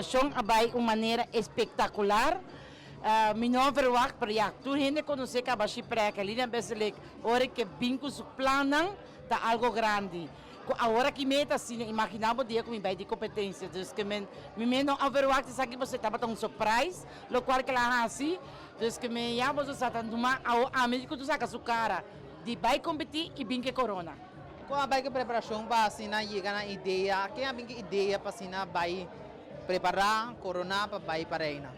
Coronacion a bay un manera espectacular. Mi no a verwacht, pero ya, tur hende conoce caba Shipreke. Lilian Besselink, ora ke bin cu su plannan, ta algo grandi. Cu awor aki mi ta asina, imagina bo dia cu mi bay di competencia. Dus ke men, mi mes no a verwacht esaki pasobra e tabata un surprise, locual ke el a haci. Dus ke men ya boso sa ta numa awo ami cu tu saca su cara di bay competi y bin ke corona. Con a bay ke preparacion pa asina yega na idea? Ken a bin ke idea pa asina bay prepara, corona pa bay pa reina?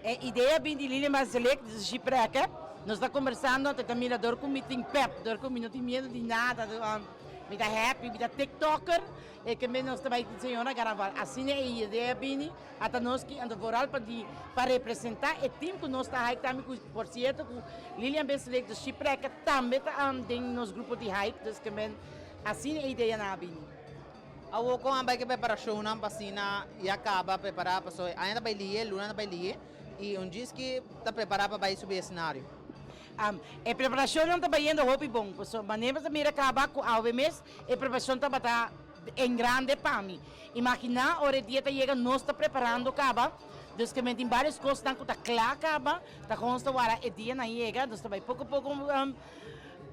E idea bin di Lilian Baselek, di Shipreke. Nos ta combersando, anto e ta mira dor cu mi tin pep, dor cu mi no tin miedo di nada, mi ta happy, mi ta tiktoker, e ke nos ta bay señora Garaval. Asina e idea bini, ata nos ki, anto vooral pa di pa representa e team cu nos ta hike tambe, cu por cierto cu Lilian Baselek di Shipreke tambe ta den nos grupo di hike, dus ke men asina e idea nan a bini. Awor kon a bai ku e preparashonnan pa asina ya kaba prepará pasobra aña ta bai lihe, luna ta bai lihe i un djis ki ta prepará pa bai subi escenario. E preparashonnan ta bayendo hopi bon pasobra manera bo ta mira kaba ku awe mes e preparashon tabata en grande pa mi. Imaginá ora e dia ta yega nos ta preparando kaba dus ke men tin varios kosnan ku ta kla kaba ta kon nos ta wara e dianan yega nos ta bai poko poko.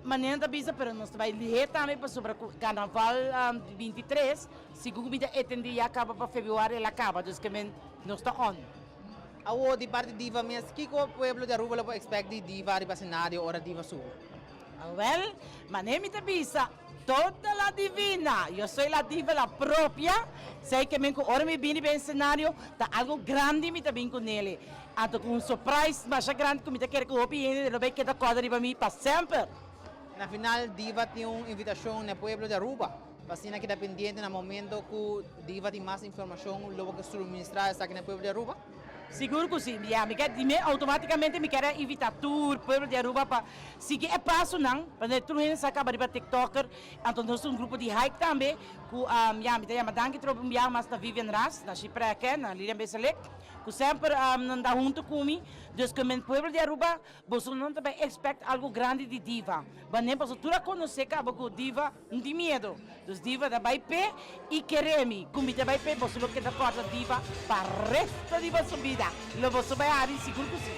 Manera ta bisa pero nos ta bai lihé tambe pasobra ku karnaval di 23 sigur ku mi ta etendí ya kaba pa februari el a kaba dus ke men nos ta on. Awor di parti Diva mes kiko pueblo di Aruba lo por expect di Diva riba escenario ora Diva subi? Awel manera mi ta bisa toda la divina yo soy la diva la propia sei ke men ku ora mi bini riba escenario ta algo grandi mi ta bin ku nele Anto ku un surprise masha grandi ku mi ta kere ku hopi hende lo bay keda kòrda riba mi pa semper. Na final Diva tin un invitashon na e pueblo di Aruba pa asina keda pendiente na momento ku Diva tin mas informashon lo bo ke suministra esaki na e pueblo di Aruba? Sigur ku si. Ya, mi ke di mi outomatikamente mi kere invita tur pueblo di Aruba pa sigui e pasonan pasobra tur hende sa kaba riba tiktoker anto nos tin un grupo di hike tambe ku ya mi ta yama danki trobe un biaha mas na Vivian Ras na Shipreke na Lilian Besselek. Cu semper nan ta hunto cu mi, dus cu men pueblo di Aruba, boso no ta bay expect algo grandi di Diva. Wanneer boso tur a conoce caba cu Diva no tin miedo. Dus Diva ta bay p'e y kere mi cu mi ta bay p'e, boso lo keda corda Diva pa resto di boso bida. Lo boso bay hari sigur cu si.